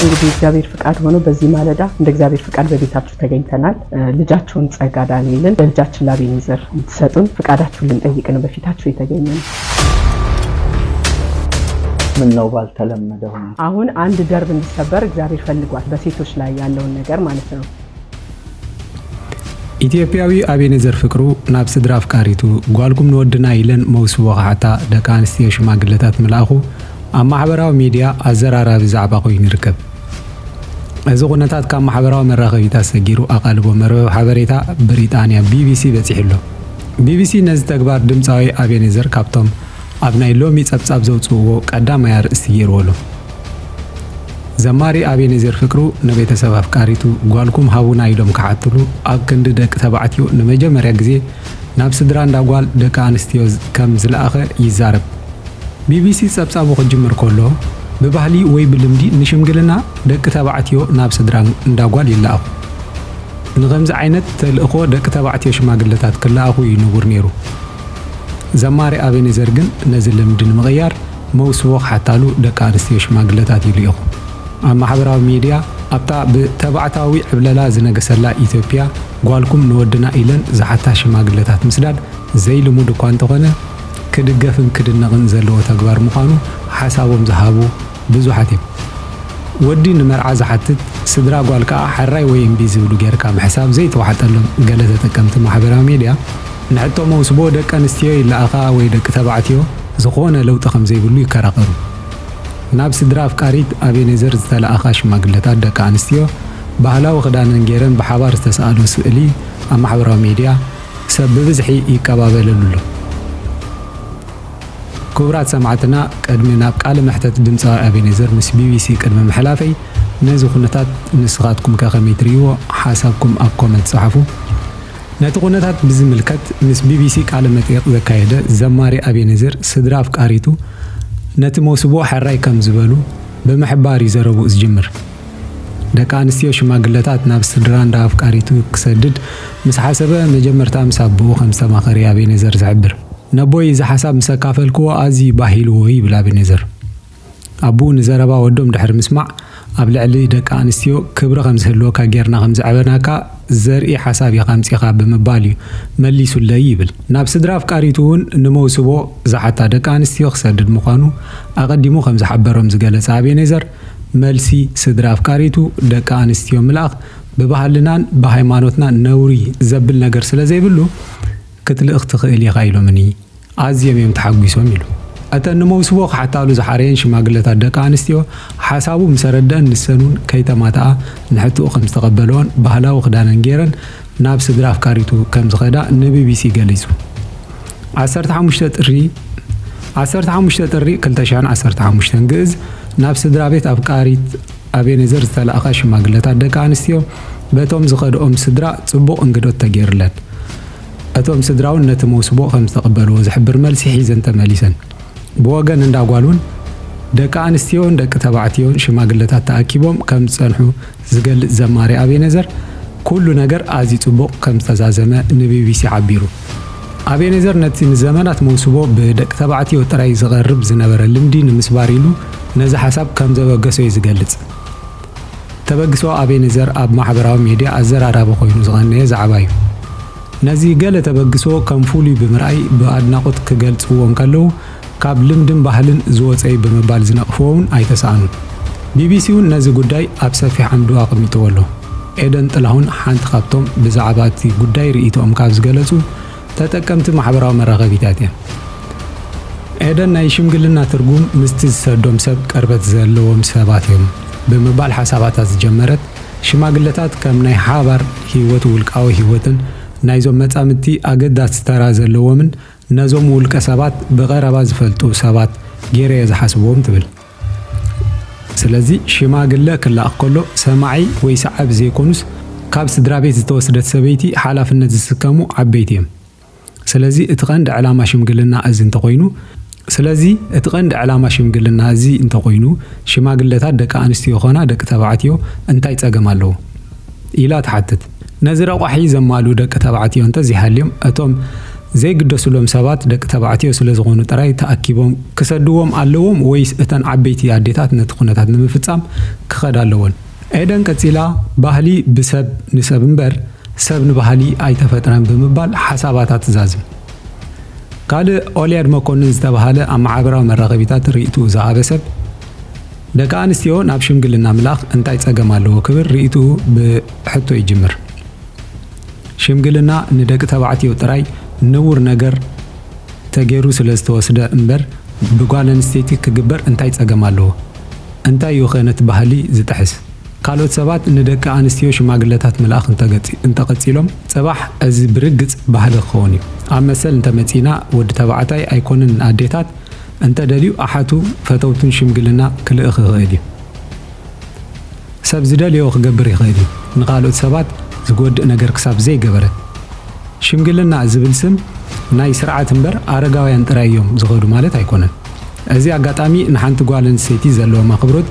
እንግዲህ እግዚአብሔር ፍቃድ ሆኖ በዚህ ማለዳ እንደ እግዚአብሔር ፍቃድ በቤታችሁ ተገኝተናል። ልጃችሁን ጸጋ ዳንኤልን ለልጃችን ላቤኔዘር እንድትሰጡን ፍቃዳችሁን ልንጠይቅ ነው በፊታችሁ የተገኘነው። ምን ነው ባልተለመደ ሁኔታ አሁን አንድ ደርብ እንዲሰበር እግዚአብሔር ፈልጓል። በሴቶች ላይ ያለውን ነገር ማለት ነው። ኢትዮጵያዊ ኣቤኔዘር ፍቅሩ ናብ ስድራ ኣፍቃሪቱ፣ ጓልኩም ንወድና ኢለን መውስቦ ክሓታ ደቂ ኣንስትዮ ሽማግለታት ምልኣኹ ኣብ ማሕበራዊ ሚድያ ኣዘራራቢ ዛዕባ ኮይኑ ይርከብ። እዚ ኩነታት ካብ ማሕበራዊ መራኸቢታት ሰጊሩ ኣቓልቦ መርበብ ሓበሬታ ብሪጣንያ ቢቢሲ በጺሑ ኣሎ። ቢቢሲ ነዚ ተግባር ድምፃዊ ኣቤኔዘር ካብቶም ኣብ ናይ ሎሚ ጸብጻብ ዘውፅእዎ ቀዳማይ ኣርእስቲ ገይርዎ ኣሎ። ዘማሪ ኣቤኔዘር ፍቅሩ ንቤተሰብ ኣፍቃሪቱ ጓልኩም ሃቡና ኢሎም ክሓትሉ ኣብ ክንዲ ደቂ ተባዕትዮ ንመጀመርያ ግዜ ናብ ስድራ እንዳ ጓል ደቂ ኣንስትዮ ከም ዝለኣኸ ይዛረብ። ቢቢሲ ጸብጻቡ ክጅምር ከሎ ብባህሊ ወይ ብልምዲ ንሽምግልና ደቂ ተባዕትዮ ናብ ስድራ እንዳ ጓል ይለኣኹ። ንኸምዚ ዓይነት ተልእኾ ደቂ ተባዕትዮ ሽማግለታት ክለኣኹ እዩ ንቡር ነይሩ። ዘማሪ ኣቤኔዘር ግን ነዚ ልምዲ ንምቕያር መውስቦ ክሓታሉ ደቂ ኣንስትዮ ሽማግለታት ይልኢኹ። ኣብ ማሕበራዊ ሚድያ ኣብታ ብተባዕታዊ ዕብለላ ዝነገሰላ ኢትዮጵያ ጓልኩም ንወድና ኢለን ዝሓታ ሽማግለታት ምስዳድ ዘይልሙድ እኳ እንተኾነ ክድገፍን ክድነቕን ዘለዎ ተግባር ምዃኑ ሓሳቦም ዝሃቡ ብዙሓት እዮም። ወዲ ንመርዓ ዝሓትት፣ ስድራ ጓል ከኣ ሕራይ ወይ እምቢ ዝብሉ ጌርካ ምሕሳብ ዘይተዋሕጠሎም ገለ ተጠቀምቲ ማሕበራዊ ሚድያ ንሕቶ መውስቦ ደቂ ኣንስትዮ ይለኣኻ ወይ ደቂ ተባዕትዮ ዝኾነ ለውጢ ከም ዘይብሉ ይከራኸሩ። ናብ ስድራ ኣፍቃሪት ኣቤኔዘር ዝተለኣኻ ሽማግለታት ደቂ ኣንስትዮ ባህላዊ ክዳነን ጌረን ብሓባር ዝተሰኣሉ ስእሊ ኣብ ማሕበራዊ ሚድያ ሰብ ብብዝሒ ይቀባበለሉ ኣሎ። ክቡራት ሰማዕትና፣ ቅድሚ ናብ ቃለ መሕተት ድምፃዊ ኣቤኔዘር ምስ ቢቢሲ ቅድሚ ምሕላፈይ ነዚ ኩነታት ንስኻትኩም ከ ከመይ ትርእይዎ? ሓሳብኩም ኣብ ኮመንት ጸሓፉ። ነቲ ኩነታት ብዝምልከት ምስ ቢቢሲ ቃለ መጠይቕ ዘካየደ ዘማሪ ኣቤኔዘር ስድራ ኣፍቃሪቱ ነቲ መውስቦ ሕራይ ከም ዝበሉ ብምሕባር እዩ ዘረብኡ ዝጅምር። ደቂ ኣንስትዮ ሽማግለታት ናብ ስድራ እንዳ ኣፍቃሪቱ ክሰድድ ምስ ሓሰበ መጀመርታ ምስ ኣቦኡ ከም ዝተማኸረ እዩ ኣቤኔዘር ዝሕብር። ነቦይ እዚ ሓሳብ ምስ ኣካፈልክዎ ኣዝዩ ባህ ኢልዎ ይብል ኣቤኔዘር። ኣቦኡ ንዘረባ ወዶም ድሕሪ ምስማዕ ኣብ ልዕሊ ደቂ ኣንስትዮ ክብሪ ከም ዝህልወካ ጌርና ከም ዘዕበናካ ዘርኢ ሓሳብ ኢኻ ኣምጺኻ ብምባል እዩ መሊሱለይ ይብል። ናብ ስድራ ኣፍቃሪቱ እውን ንመውስቦ ዝሓታ ደቂ ኣንስትዮ ክሰድድ ምዃኑ ኣቐዲሙ ከም ዝሓበሮም ዝገለጸ ኣቤኔዘር፣ መልሲ ስድራ ኣፍቃሪቱ ደቂ ኣንስትዮ ምልኣኽ ብባህልናን ብሃይማኖትናን ነውሪ ዘብል ነገር ስለ ዘይብሉ ክትልእኽ ትኽእል ኢኻ ኢሎምኒ። ኣዝዮም እዮም ተሓጒሶም ኢሉ። እተን ንመውስቦ ክሓታሉ ዝሓረየን ሽማግለታት ደቂ ኣንስትዮ ሓሳቡ ምስ ኣረደአን ንሰን እውን ከይተማትኣ ንሕትኡ ከም ዝተቐበለኦን ባህላዊ ክዳነን ገይረን ናብ ስድራ ኣፍቃሪቱ ከም ዝኸዳ ንቢቢሲ ገሊጹ። ዓሰርተ ሓሙሽተ ጥሪ ዓሰርተ ሓሙሽተ ጥሪ ክልተ ሽሕን ዓሰርተ ሓሙሽተን ግእዝ ናብ ስድራ ቤት ኣፍቃሪት ኣቤኔዘር ዝተላእኻ ሽማግለታት ደቂ ኣንስትዮ በቶም ዝኸድኦም ስድራ ጽቡቕ እንግዶት ተገይሩለን። እቶም ስድራ እውን ነቲ መውስቦ ከም ዝተቐበልዎ ዝሕብር መልሲ ሒዘን ተመሊሰን። ብወገን እንዳ ጓል እውን ደቂ ኣንስትዮን ደቂ ተባዕትዮን ሽማግለታት ተኣኪቦም ከም ዝጸንሑ ዝገልጽ ዘማሪ ኣቤኔዘር፣ ኩሉ ነገር ኣዝዩ ጽቡቕ ከም ዝተዛዘመ ንቢቢሲ ሓቢሩ። ኣቤኔዘር ነቲ ንዘመናት መውስቦ ብደቂ ተባዕትዮ ጥራይ ዝቐርብ ዝነበረ ልምዲ ንምስባር ኢሉ ነዚ ሓሳብ ከም ዘበገሶ እዩ ዝገልጽ። ተበግሶ ኣቤኔዘር ኣብ ማሕበራዊ ሚድያ ኣዘራራቢ ኮይኑ ዝቐነየ ዛዕባ እዩ። ነዚ ገለ ተበግሶ ከም ፍሉይ ብምርኣይ ብኣድናቖት ክገልጽዎ እንከለዉ፣ ካብ ልምድን ባህልን ዝወጸ እዩ ብምባል ዝነቕፍዎ እውን ኣይተሳእኑን። ቢቢሲ እውን ነዚ ጉዳይ ኣብ ሰፊሕ ዓምዱ ኣቐሚጥዎ ኣሎ። ኤደን ጥላሁን ሓንቲ ካብቶም ብዛዕባ እቲ ጉዳይ ርእይቶኦም ካብ ዝገለጹ ተጠቀምቲ ማሕበራዊ መራኸቢታት እያ። ኤደን ናይ ሽምግልና ትርጉም ምስቲ ዝሰዶም ሰብ ቅርበት ዘለዎም ሰባት እዮም ብምባል ሓሳባታ ዝጀመረት፣ ሽማግለታት ከም ናይ ሓባር ህይወት ውልቃዊ ህይወትን ናይዞም መጻምድቲ ኣገዳሲ ተራ ዘለዎምን ነዞም ውልቀ ሰባት ብቐረባ ዝፈልጡ ሰባት ገይረ እየ ዝሓስብዎም ትብል። ስለዚ ሽማግለ ክለኣኽ ከሎ ሰማዒ ወይ ሰዓቢ ዘይኮኑስ ካብ ስድራ ቤት ዝተወስደት ሰበይቲ ሓላፍነት ዝስከሙ ዓበይቲ እዮም። ስለዚ እቲ ቀንዲ ዕላማ ሽምግልና እዚ እንተኾይኑ ስለዚ እቲ ቀንዲ ዕላማ ሽምግልና እዚ እንተኾይኑ ሽማግለታት ደቂ ኣንስትዮ ኾና ደቂ ተባዕትዮ እንታይ ጸገም ኣለዎ? ኢላ ትሓትት። ነዚ ረቋሒ ዘማልኡ ደቂ ተባዕትዮ እንተዘይሃልዮም እቶም ዘይግደሱሎም ሰባት ደቂ ተባዕትዮ ስለ ዝኾኑ ጥራይ ተኣኪቦም ክሰድዎም ኣለዎም ወይስ እተን ዓበይቲ ኣዴታት ነቲ ኩነታት ንምፍጻም ክኸዳ ኣለወን? ኤደን ቀጺላ፣ ባህሊ ብሰብ ንሰብ እምበር ሰብ ንባህሊ ኣይተፈጥረን ብምባል ሓሳባታ ትዛዝም። ካልእ ኦልያድ መኮንን ዝተባህለ ኣብ ማሕበራዊ መራኸቢታት ርእይትኡ ዝሃበ ሰብ፣ ደቂ ኣንስትዮ ናብ ሽምግልና ምልኣኽ እንታይ ጸገም ኣለዎ ክብል ርእይትኡ ብሕቶ ይጅምር። ሽምግልና ንደቂ ተባዕትዮ ጥራይ ንቡር ነገር ተገይሩ ስለ ዝተወስደ እምበር ብጓል ኣንስተይቲ ክግበር እንታይ ጸገም ኣለዎ? እንታይ እዩ ኸ ነቲ ባህሊ ዝጥሕስ? ካልኦት ሰባት ንደቂ ኣንስትዮ ሽማግለታት ምልኣኽ እንተገጺ-፣ እንተቐጺሎም፣ ጽባሕ እዚ ብርግጽ ባህሊ ክኸውን እዩ። ኣብ መሰል እንተመጺእና፣ ወዲ ተባዕታይ ኣይኮነን ንኣዴታት እንተደልዩ ኣሓቱ፣ ፈተውቱን ሽምግልና ክልእኽ ይኽእል እዩ። ሰብ ዝደልዮ ክገብር ይኽእል እዩ፣ ንኻልኦት ሰባት ዝጎድእ ነገር ክሳብ ዘይገበረ። ሽምግልና ዝብል ስም ናይ ስርዓት እምበር ኣረጋውያን ጥራይ እዮም ዝኸዱ ማለት ኣይኮነን። እዚ ኣጋጣሚ ንሓንቲ ጓል ኣንስተይቲ ዘለዎም ኣኽብሮት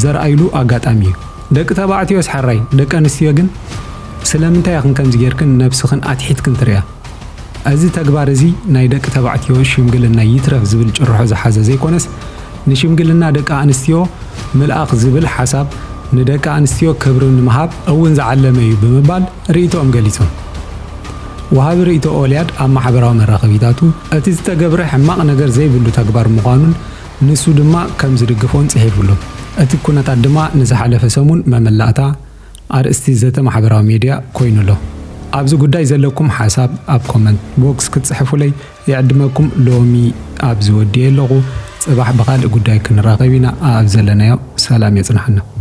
ዘርኣይሉ ኣጋጣሚ እዩ። ደቂ ተባዕትዮስ ሓራይ፣ ደቂ ኣንስትዮ ግን ስለምንታይ ኢኽን ከምዚ ጌርክን ነብስኽን ኣትሒትክን ትርእያ? እዚ ተግባር እዚ ናይ ደቂ ተባዕትዮ ሽምግልና ይትረፍ ዝብል ጭርሖ ዝሓዘ ዘይኮነስ፣ ንሽምግልና ደቂ ኣንስትዮ ምልኣኽ ዝብል ሓሳብ ንደቂ ኣንስትዮ ክብሪ ንምሃብ እውን ዝዓለመ እዩ ብምባል ርእይቶኦም ገሊጾም። ወሃቢ ርእይቶ ኦልያድ ኣብ ማሕበራዊ መራኸቢታቱ እቲ ዝተገብረ ሕማቕ ነገር ዘይብሉ ተግባር ምዃኑን ንሱ ድማ ከም ዝድግፎን ጽሒፉ ኣሎ። እቲ ኩነታት ድማ ንዝሓለፈ ሰሙን መመላእታ ኣርእስቲ ዘተ ማሕበራዊ ሜድያ ኮይኑ ኣሎ። ኣብዚ ጉዳይ ዘለኩም ሓሳብ ኣብ ኮመንት ቦክስ ክትጽሕፉለይ ይዕድመኩም። ሎሚ ኣብዚ ወዲኤ ኣለኹ። ጽባሕ ብኻልእ ጉዳይ ክንራኸብ ኢና። ኣብ ዘለናዮ ሰላም የጽንሓና።